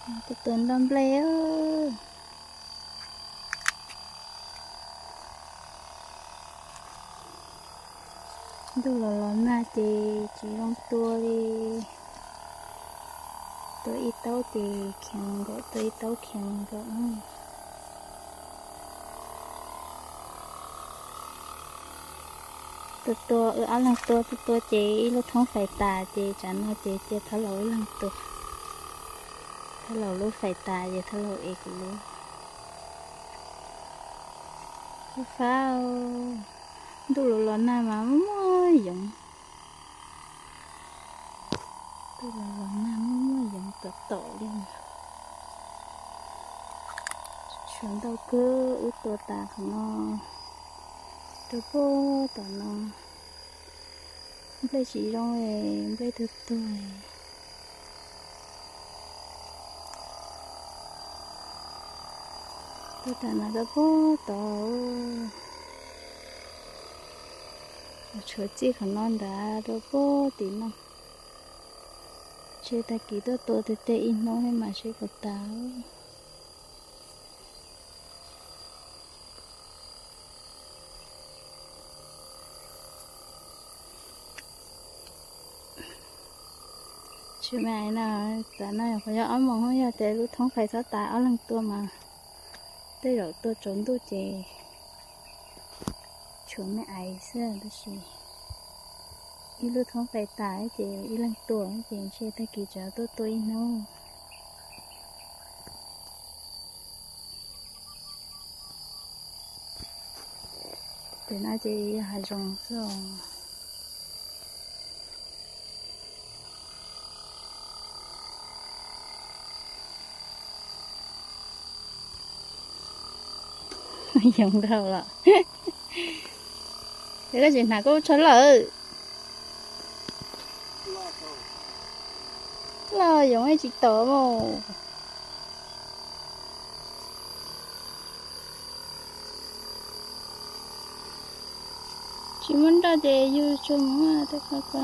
Tua tua nroj nplej. Ntuj los los nag ces tsis zoo tua li. Tua ib taub ces khiav nkaum, tua ib taub khiav nkaum. Tua tua, wb ob leeg tua, tua tua ces ib lub thoob fais tas ces tsam no ces cia Thab Laus ib leeg tua. Thab Laus lub fais tas ces Thab Laus ev kuv lub. Fab fab, ntuj los los nag mas muaj muaj yoov. Ntuj los los nag muaj muaj yoov tom tom li. Tshuav ntau kawg, wb tua tas qhov no rau puag tom no. Nplej tsis zoo, nplej tuag tuag. Tua tas no rau puag tod, tshuav txij qhov no nrad rau puag tim no. Seb tag kis tuaj tua tes tes ib hnub mas seb puas tas. Tsis me no, tam no qhov yog ob moos, yog tias lub thoob fais txhob tas ob leeg tua mas tej zaum tua tsaus ntuj ces tshuav me ais xwb, tab sis ib lub thoob fais tas ces ib leeg tua ces ntshe tag kis tsam tuaj tua ib hnub. Ces no ces yog hav zoov xwb os. Yoov nkaus los. Es koj tsis hnav koj tsho lawm. Los yoov tsis tom mus. Tsis muaj nroj ces yug tsuag mus tej qhov ko.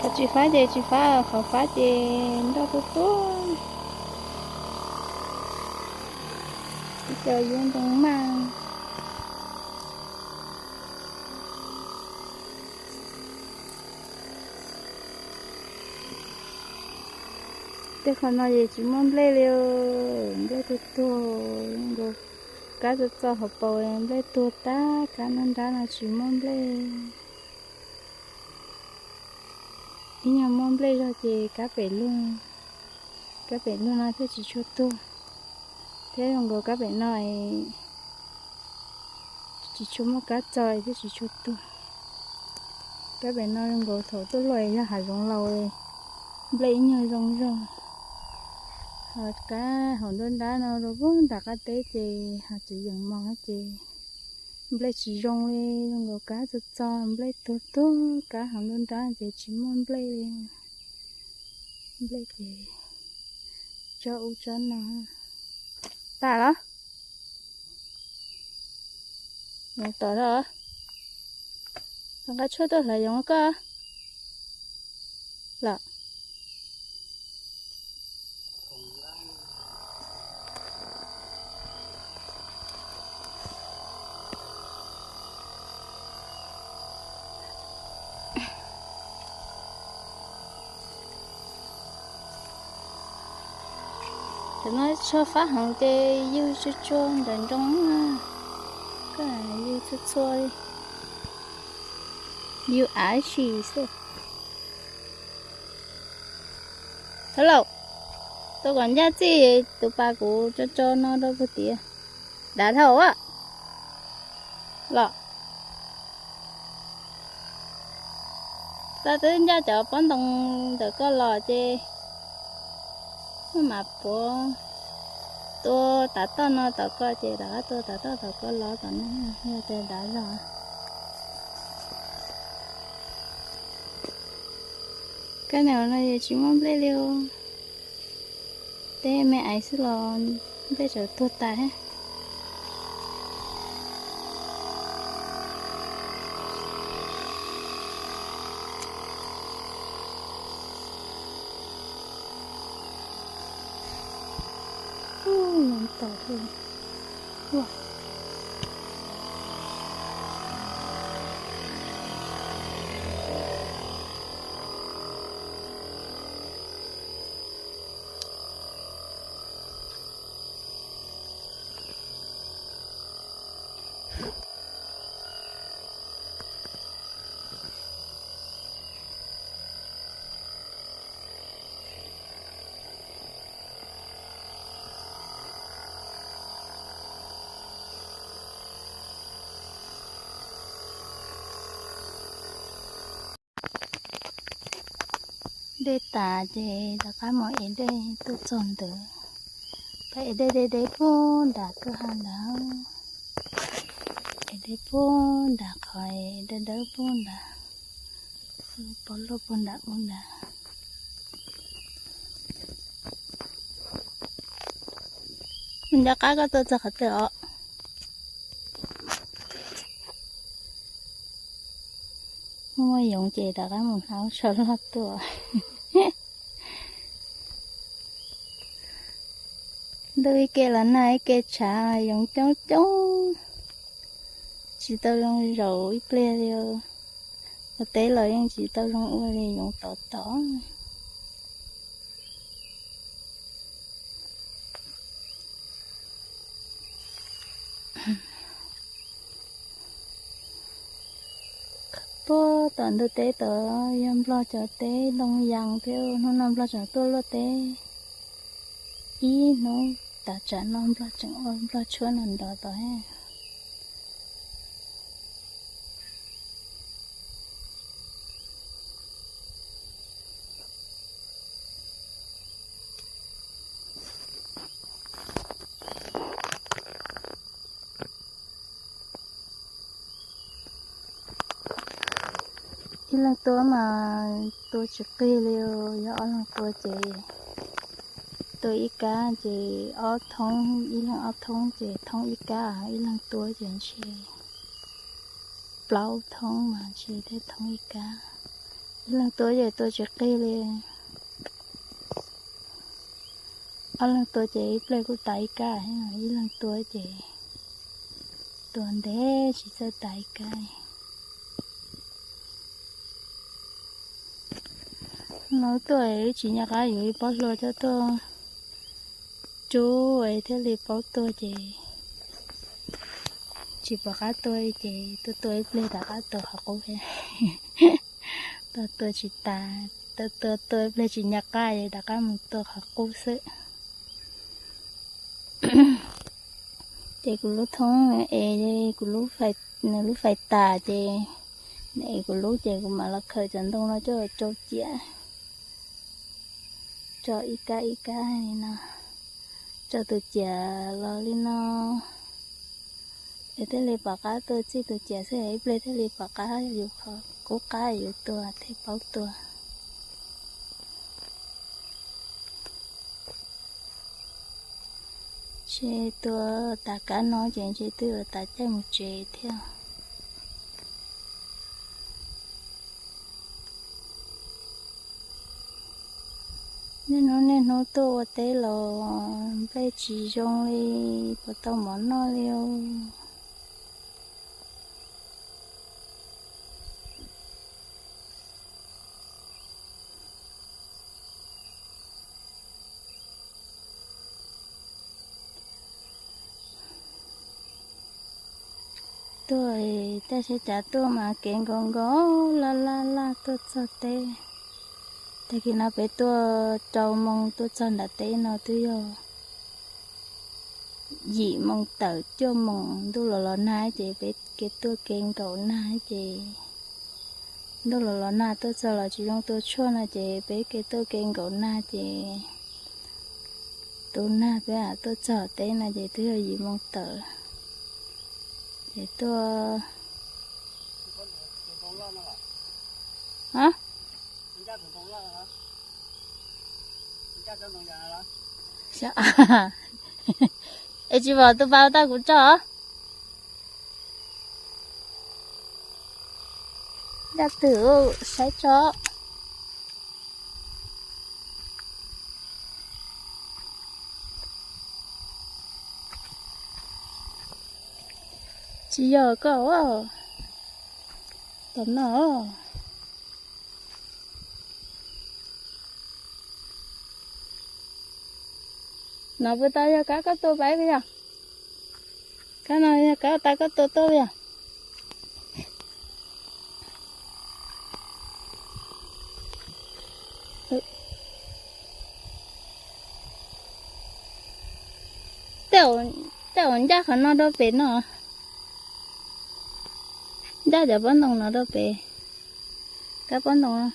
Qhov tsis fab ces tsis fab, qhov fab ces nroj tuaj tuaj. Ib co yuav ntoo maj. Tej qhov no ces tsis muaj nplej li, nplej tuag tuag nkaus. Kab txo txo hauv paus nplej tuag tag, kab nruab nrab no tsis muaj nplej. Ib nyuag muaj nplej zog ces kab pem luag, kab pem luag no thiaj tsis tshua tuag. Thiab zoo nkaus kab pem no tsis tshua muaj kab txo thiaj tsis tshua tuag. Kab pem no zoo nkaus thaum tuaj luaj yog hav zoov laus, nplej ib nyuag zoo zog. Ho kab hauv nruab nrab no rau puag nram qab teb ces ho txiv yeem mos ces nplej tsis zoo li, zoo nkaus kab txo txo, nplej tuag tuag, kab hauv nruab nrab ces tsis muaj nplej li. Nplej ces tsob ub tsob no. Tas los? Yoov tom los? Nqa tshuaj tuaj hlawv yoov koj los. Tam no tsho fab heev ces yug tsuag tsuag nram nroog, koj yug txhua txhua li, yug av si xwb. Thab Laus, tua kom ncaj txij tus pas kuv tso tso no rau puag tid. Dav dhau a. Los, tau twb ncaj cov pob ntoo ntawm koj los ces maj mam puav tua tav toj no tom koj ces rov qab tua tav toj tom koj los tom no, yog tias dav zog. Kab niam no tsis muaj nplej li os. Teb me aiv xwb los nplej tsam tuag tas. Dej tas ces rov qab mus ev dej tuaj txog ntawd. Pab ev dej deb deb puag nram kwj ha ntawd, ev dej puag nram qhov dawb dawb puag nram, pov luaj puag nram ub ntag. Nco qab koj tuaj txog qhov twg os? Muaj yoov ces rov qab mus hnav tsho loj tuaj. Ntuj ib ke los nag ib ke tshav, yoov coob coob, tsis tau zoo zaum ib pliag li. Ua teb los yeej tsis tau zoo ua li, yoov tov tov. Puag tom ntug teb tod yog Nplog cov teb Looj Yas thiab, hnub no Nplog tseem tuaj luaj teb ib hnub, tas tsam no Nplog tseem ua Nplog tshuab no nrov tod. Ib leeg tua mas tua tsis qig li, yog ob leeg tua ces tua ib kab ces ob thoob, ib leeg ob thoob ces thoob ib kab, ib leeg tua ces ntshe plaub thoob mas ntshe thiaj thoob ib kab. Ib leeg tua ces tua tsis qig li. Ob leeg tua ces ib pliag kuj tas ib kab, ib leeg tua ces tua ntev tsis txawj tas ib kab. Hnub no tuaj wb tsis nco qab yuav ib pob hlua coj tuaj tsub es thiaj li paub tuag ces tsis pom qab tuag ces tuaj tua ib pliag rov qab tua qhov qub thiab. Tuaj tua tsis tas, tuaj tua tua ib pliag tsis nco qab es rov qab mus tua qhov qub xwb. Ces kuv lub thoob es kuv lub fais, nws lub fais tas ces nws es kuv lub ces kuv mam los khaws cov ntoo no coj tsau ciam, tso ib kab ib kab li no, tso tus ciam los li no, es thiaj li pom qab tua txij tus ciam xwb, ib pliag thiaj li pom qab yus qhov qub qab yus tua thiaj paub tua. Ntshe tua tas kab no ces ntshe twb yuav tas caij mus tsev thiab. Niaj hnub niaj hnub tuaj ua teb los nplej tsis zoo li, puas tau mov noj li os. Tuaj, taj sab cav tuaj mas kev nkaus nkaus laj laj laj tuaj txog teb. Tag kis no peb tuaj rau moo tuaj txog nram teb no twb yog yim moo tawm cuaj moos, ntuj los los nag ces peb kev tuaj kev nkaum nag ces ntuj los los nag tuaj txog los tsis zoo tua tshuaj no ces peb kev tuaj kev nkaum nag ces tus nag peb tuaj txog teb no ces twb yog yim moo tawm. Ces tuaj, a, Es tsis pom tus pas tag kuv tso. Ncaj twg saib tso. Tsis yog koj, tom no. No puas tas yog kab koj tua pais puas yog? Kab no yog kab tas koj tua tuaj puas yog? Tej zaum ncaj qhov no rau pem no. Ncaj cov pob ntoo no rau pem. Kab pob ntoo.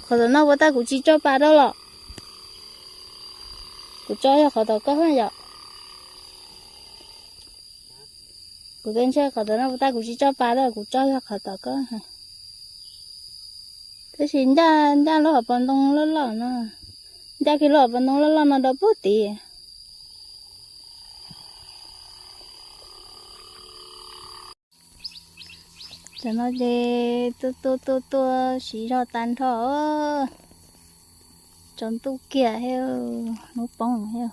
Qhov tom no puas tas kuv tsis tso pas rau los? Kuv tso yog qhov tom koj yom. Kuv twb ntshe qhov tom no puas tas kuv tsis tso pas rau, kuv tso yog qhov tom koj. Tab sis ncaj, ncaj lub hauv paus ntoo loj loj no. Ncaj kiag lub hauv paus ntoo loj loj no rau puag tid. Tam no ces tuaj tuaj tuaj tuaj siv zog tag nrho. Tsaus ntuj kiag thiab, hnub poob thiab.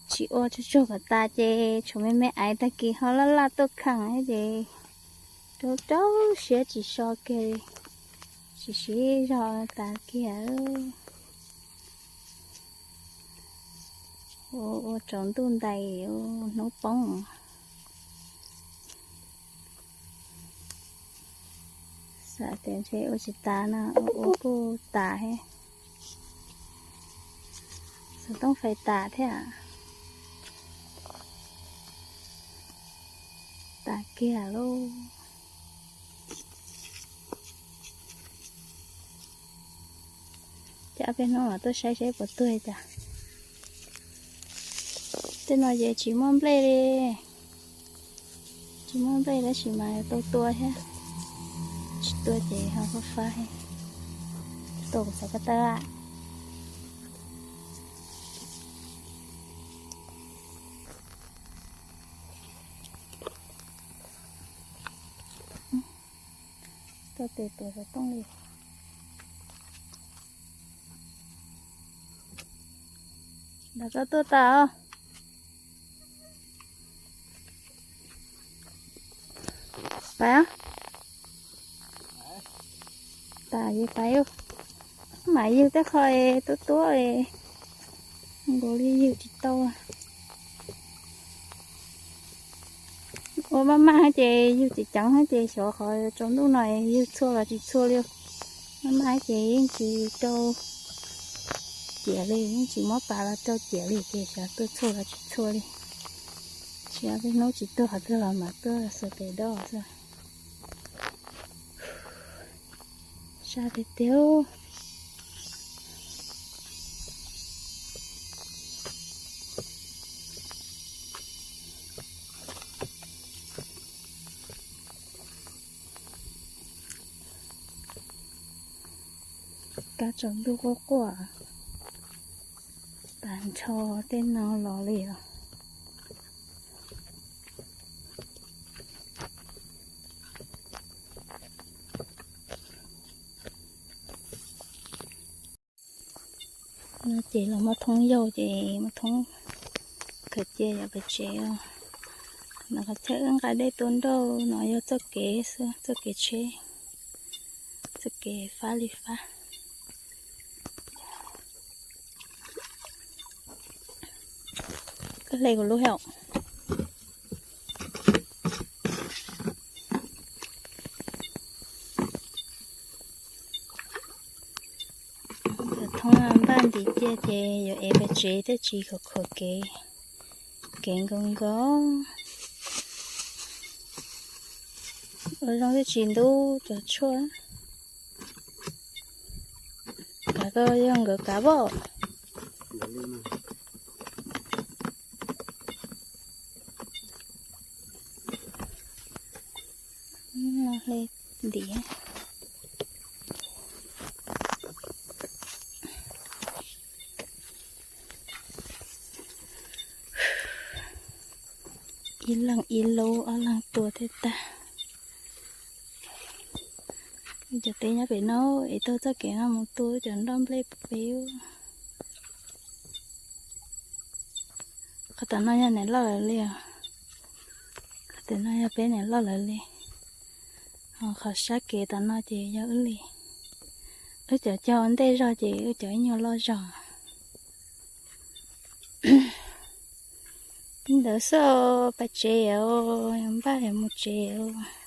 Tsis ua tsuag tsuag kom tas ces tshuav me me aiv tag kis ho laj laj tuaj kheej thiab ces rau rau siab tsis so kiag li, tsis siv zog tas kiag. Ua ua tsaus ntuj ntais, hnub poob. Xav tias ntshe ua tsis tas no, ua ua kuj tas thiab. Xov tooj fais tas thiab. Tas kiag lauj. Ces ob peb hnub mam tuaj saib seb puas tuag cas. Tej no ces tsis muaj nplej li. Tsis muaj nplej tab sis mas tau tua thiab. Tsis tua ces ho fab fab. Tua kuv xav koj tawb. Tuaj tes tuav xov tooj li. Nrog koj tuaj tas os. Pais os. Tas ces pais. Mam yug tej qho es tuab tuab es nkaus li yug tsis tau. Ua maj maj ces yug tsis ceev ces xyov qhov tsaus ntuj no yug txhua los tsis txhua li. Maj maj ces yeej tsis rau ciam li, yeej tsis muab pas los rau ciam li ces xyov tuaj txhua los tsis txhua li. Xyov tej hnub tsis tuag qhov twg los mam tuaj xuas tes dob xwb. Sab tiag tiag. Kab tsaus ntuj quaj quaj, tas nrho tej no los li os. No ces los muab thoob yaug ces muab thoob khaws cia yov pem tsev. No qhov chaw wb nqa dej tua nrauj no yog txoj kev xwb, txoj kev tsheb, txoj kev fab li fab. Koj hle kuv lub hos. Thoob npaj ntiv cia ces yuav ev pem tsev thiaj tsis khuam khuam kev, kev nkaus nkaus. Ua zoo thiaj tsis ntub cov tshuaj. Kav koj yog nkawd kav pom. Hle ntiv. Ib leeg ib lub, ob leeg tua thiaj tag. Cov teb nyob pem no es taug txoj kev no mus tua cov nroj nplej pem. Qhov tom no yog niam loj lawv li os. Qhov tom no yog peb niam loj lawv li. Ho qhov sab kev tom no ces yog wb li. Wb cov cog ua ntej zog ces wb cov ib nyuag loj zog. Li ntawd xwb, pais tsev os, npaj yuav mus tsev os.